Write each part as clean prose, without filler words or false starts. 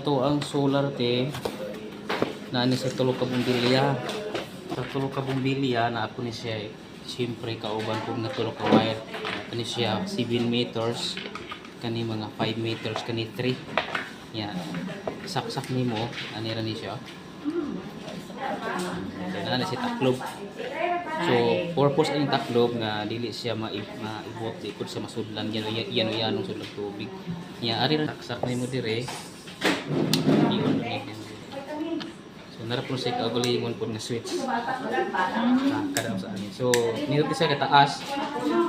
Ato ang solar te naa ni sa tulo ka bumbilya. Sa tulo ka bumbilya naa po ni siya siyempre kauban po nga tulo ka wire. Kani siya 7 meters, kani mga 5 meters, kani 3. Ya. Saksak nimo ani ra ni siya. Naa ni siya taklob. So purpose ani taklob nga dili siya maibot, di pud siya masudlan yan yan yan sudlan tubig. Ya, ari ra saksak nimo dire. I-on ni. So nara po siya kaugalingon po nga switch. Ah, kada sa ani. So nindot siya kataas.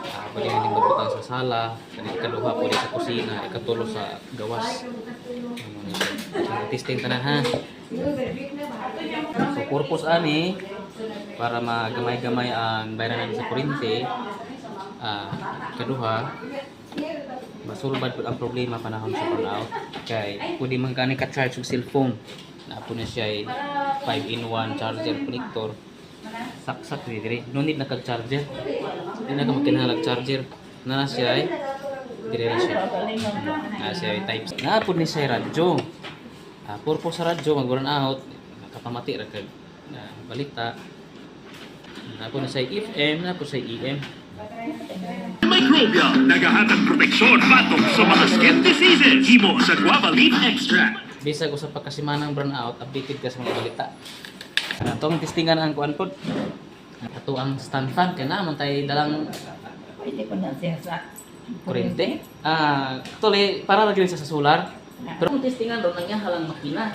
Ah, bali ni magbutang sa sala, kani ikaduha po sa kusina, ikatulo sa gawas. Ano ni siya. So, testing tanan ha. So purpose ani para magamay-gamay ang bayaran natin sa kuryente. Ah, kaduha, masulbad pud ang problema panahon sa burnout kay pwede man kani ka charge og cellphone na po na siya ay 5 in 1 charger connector. Saksak ni dire, no need na kag charger, di na ka magkinahanglan charger na na siya ay dire na siya na siya ay type C. Na po ni siya radyo. Ah, purpose sa radyo, mag burn out nakapamati ra kag na balita. Na po na siya FM, na po siya EM. Microbial, nagahatag proteksyon batok sa mga skin diseases. Himo sa guava leaf extract. Bisag usa pa ka semanang burn out, updated ka sa mga balita. Atong testingan ang kuan pod. Ato ang stand fan kay naa man tay dalang Pwede ko na siya sa kuryente. Ah, actually para ra gyud siya sa solar. Pero kung testingan ron ang halang makina.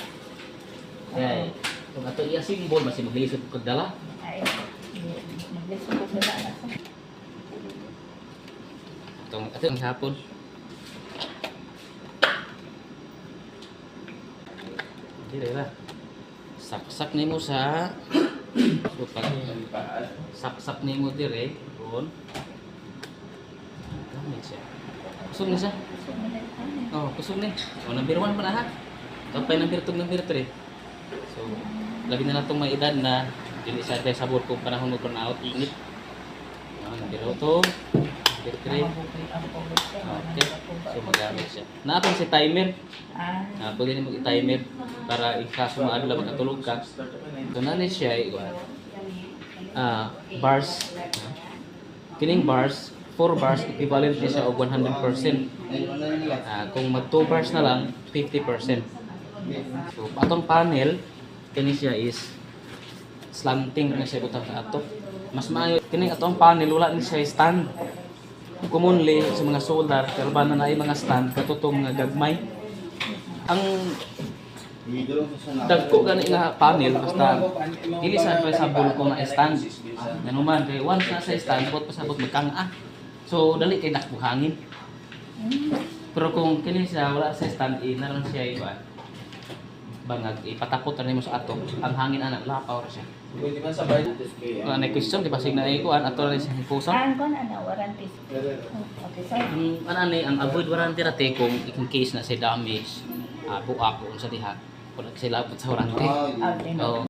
Kay kung ato i-assemble basi maglisod kag dala. Ay, maglisod ko sa dala. Atong ato ang hapon. Dire ra. Saksak nimo sa, so pag saksak nimo dire ron. Gamit siya. Kusog ni siya. Kusog na lang kami. Oh, kusog ni. Oh, number 1 pa na ha. Kapay number 2, number 3. So, labi na lang itong may edad na dili siya advisable kung panahon mo burn out, init. Oh, number 2, number 3. Okay. So, magamit siya. Naapang si timer. Ah, Ah, pwede nimo i-timer para in kaso maadlaw makatulog ka. So, nani siya ikuan. Ah, bars. Kining bars, 4 bars equivalent ni siya og 100%. Ah, kung mag 2 bars na lang, 50%. So, atong panel kini siya is slanting na siya butang sa ato. Mas maayo kini atong panel, wala ni siya stand. Commonly sa mga solar, pero ba na naay mga stand katutong nga gagmay. Ang dagko gani nga panel basta dili sa advisable kung na stand. Nganuman kay once na sa stand, bot pasabot magkanga. So dali kay dakbo hangin. Pero kung kini siya wala sa stand, na lang siya iba. Bangag ipatakot ra nimo sa ato. Ang hangin ana lapaw ra siya. Pwede man sabay. Kung ano question, di ba sig na kuan ato ra sa hipuson. Ah, ang na na warranty. Okay, sorry. Ang ano ni ang avoid warranty ra te kung in case na siya damage, buak o unsa diha. Wala kasi labot sa warranty. Ah, Oo.